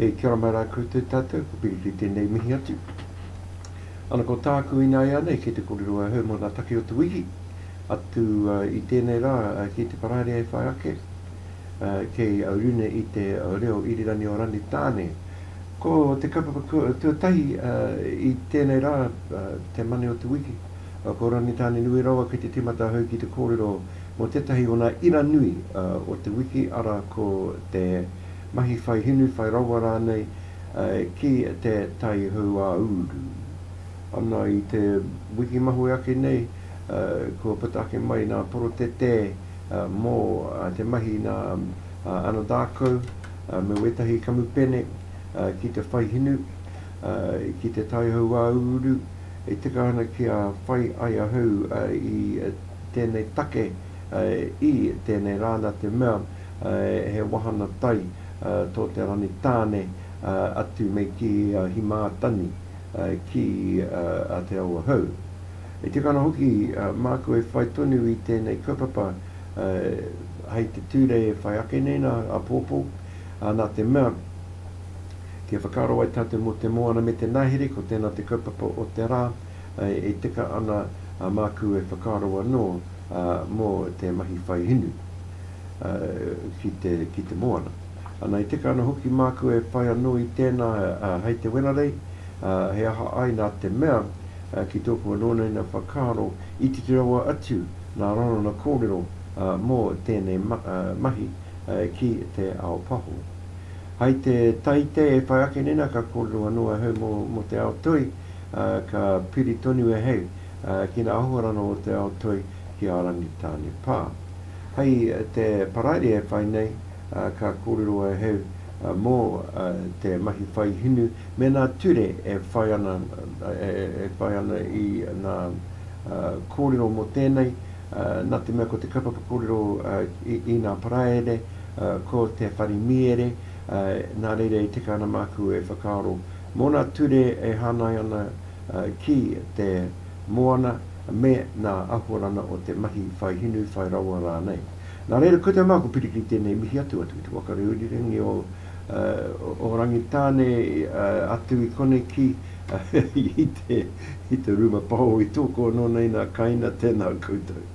E kia ora mai rā koutou tātou, ko Pirikiri tēnei mihi atu. Ana ko tāku ināianei kei te kōrero ahau mō ngā take o te wiki, atu i tēnei rā ki te Paraire e whai ake, kei runa i te reo irirangi o Rangitāne. Ko te kaupapa tuatahi i tēnei rā, te mane o te wiki, ko Rangitāne nui rawa kei te tīmata ahau ki te kōrero mō tētahi o ngā ira nui o te wiki, arā ko te mahi whai hinu, whai rawa rānei ki te Tai Hauāuru. Ana i te wiki mahue ake nei, kua puta ake mai nā porotete mō te mahi nā Anadarko me wētahi kamupene ki te whai hinu ki te Tai Hauāuru, e tika ana kia whai ai ahau i tēnei take i tēnei rā nā te mea he wahana tai tō te Rangitāne atu me ki a Himātani ki a Te Awahou. E tika ana hoki māku e whai tonu i tēnei kaupapa hei te Tūrei e whai ake nei nā āpōpō, nā te mea kia whakaaro ai tātou mō te moana me te ngahere, ko tēnā te kaupapa o te rā e tika ana māku e whakaaro anō mō te mahi whai hinu. ki te, ki te moana. Ana, e tika ana hoki māku e whai anō i tēnā hei te Wenarei, he aha ai nā te mea, ki tōku anō nei nā whakaaro, itiiti rawa atu nā rarona kōrero mō tēnei mahi ki te ao paho. Hei te Taite e whai ake nei nā ka kōrero anō ahau mō, mō te ao toi, ka piri tonu ahau ki nā ahoranā o te ao toi ki a Rangitāne Pā. Hei te Paraire e whai nei, ka kōrero ahau mō te mahi whai hinu me nā ture e whai ana, e whai ana i nā kōrero mō tēnei, nā te mea ko te kaupapa kōrero i nā Paraire ko te whare mīere, nā reira e tika ana māku e whakaaro mō nā ture e hāngai ana ki te moana me nā ahorana o te mahi whai hinu, whai rawa rānei. Nā reira, koutou mā ko Pirikiri tēnei mihi atu, atu i te waka reo irirangi o, o Rangitāne, atu i konei ki, i te, i te ruma paho i tōku anō nei nā Kaina, tēnā koutou.